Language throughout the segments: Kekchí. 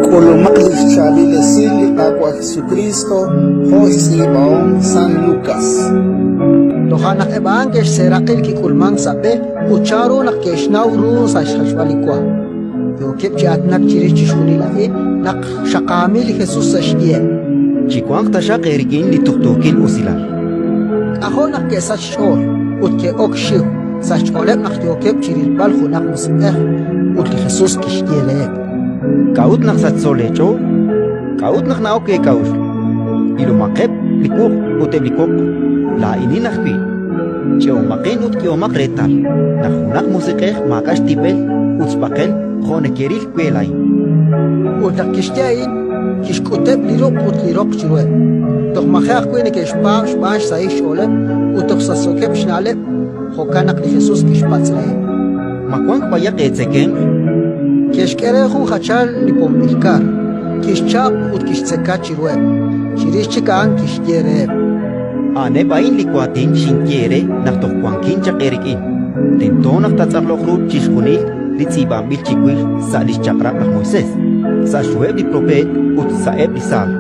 K'ulumaq li xchaab'il esil li Qaawa' Jesukriist jo' xtz'iib'ahom San Lukas. Toja' naq eb' a'an ke'xseeraq'i li kik'ulmank sa' b'e ut chanru naq ke'xnaw ru sa' xjachb'al li wa. Yookeb' chi aatinak chirix chixjunil a'in naq xaqaamil li Jesus sa' xyiheb'. Chiwanq taxaq eerik'in li tuqtuukil usilal. K'ajo' naq ke'sachk xch'ool ut ke'ok xxiw sa' xch'ooleb' naq yookeb' chi rilb'al junaq musiq'ej. Ut li Jesus kixye reheb': K'a'ut naq sachso leech'ool? K'a'ut naq na'ok eek'a'uxl? Ilomaqeb' li wuq' ut eb' li woq, laa'inin ajwi'. Ch'e'omaqin ut k'ehomaq reetal naq junaq musiq'ej maak'a' xtib'el ut xb'aqel jo' nekeril we laa'in. Ut naq kixye a'in, kixk'uteb' li ruq' ut li roq chiruheb'. Toj maji' ajwi' neke'xpaab' xb'aan xsahil xch'ooleb' ut toj sachsookeb' xna'leb', jo'kan naq li Jesus kixpatz' reheb': Ma wank b'ayaq eetzekemq? Ke'xk'e re jun jachal li pomb'il kar, kixchap ut kixtzeka chiruheb'. Chirix chik a'an kixye reheb': A'aneb' a'in li waatin xinye eere naq toj wankin chaq eerik'in: tento naq taatz'aqloq ru chixjunil li tz'iib'anb'il chiwix sa' li xChaq'rab' laj Moisés, sa' xhuheb' li propeet ut sa'eb' li Saalm.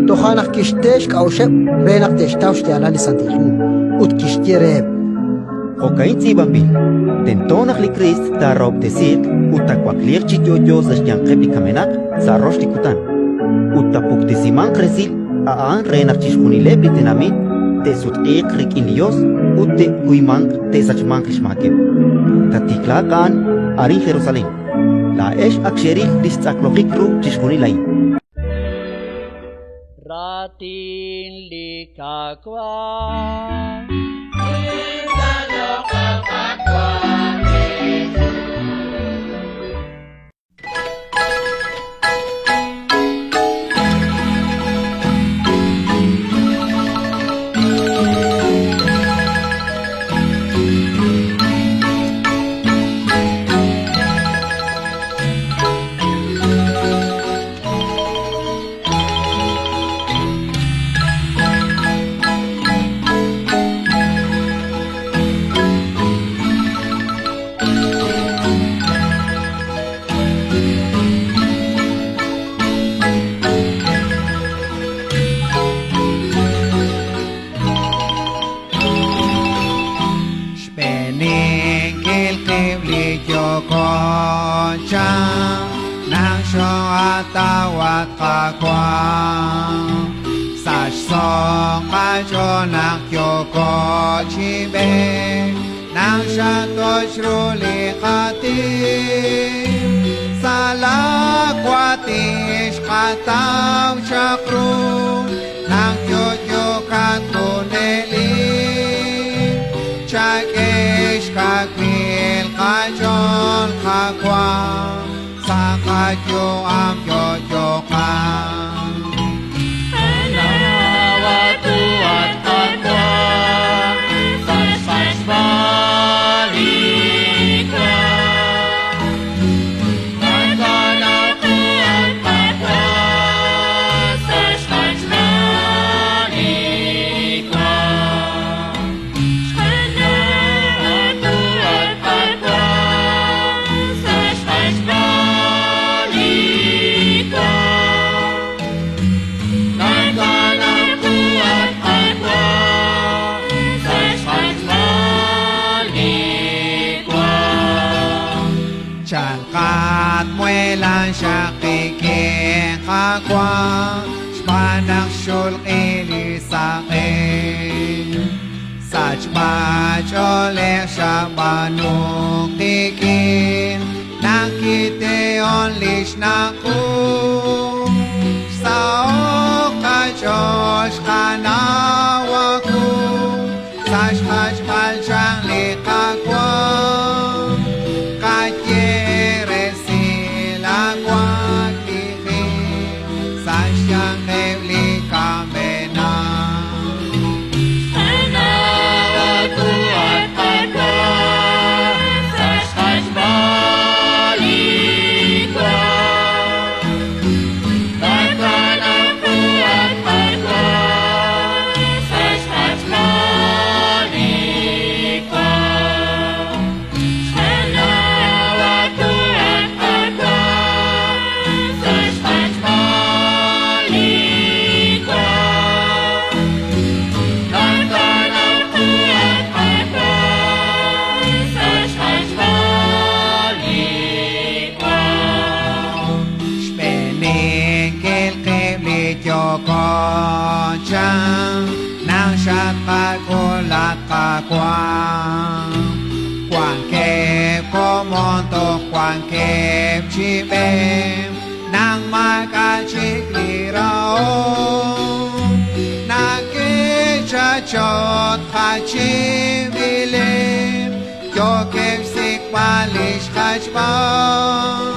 Toja' naq kixte xk'a'uxeb' re naq te'xtaw xyaalal li Santil Hu, ut kixye reheb': Jo'ka'in tz'iib'anb'il: Tento naq li Kriist taarahob'tesiiq ut taawakliiq chi yo'yo sa' xyanqeb' li kamenaq sa' rox li kutan, ut taapuktesimanq resil a'an re naq chixjunileb' li tenamit te'sutq'iiq rik'in li Yos ut te'kuymanq te'sachmanq li xmaakeb'. Taatiklaaq a'an arin Jerusalén. Laa'ex ak xeril li xtz'aqlojik ru chixjunil a'in. Raatin li Qaawa'. Xb'eeninkil qib' li yooko chaq naq xoo'atawat Qaawa'. Sa' xso' qach'ool naq yooko chi b'eek, naq xatoch ru li qatim. Sa' laawatin xqataw chaq ru naq yo'yokat junelik. Chak'e xkawil qach'ool Qaawa', sa' qayu'am yo'yoqat. Chalqat muelan xaqik'in Qaawa' xb'aan naq xulq'i li saq'e. Sachb'a-ch'oolej xab'aanu qik'in naq kite'on li xnaq' qu. Xsaho'k qach'ool xqanaw aawu sa' xjachb'al chaq li Qaawa'. Qaye resil aawakliji sa' xyanqeb' li kamenaq. qawa. Wankeb' komon toj wankeb' chi b'e, naq maak'a' chik li rahom. Nake'chachot jachinb'ileb', yookeb' xsik'b'al lix jachb'al.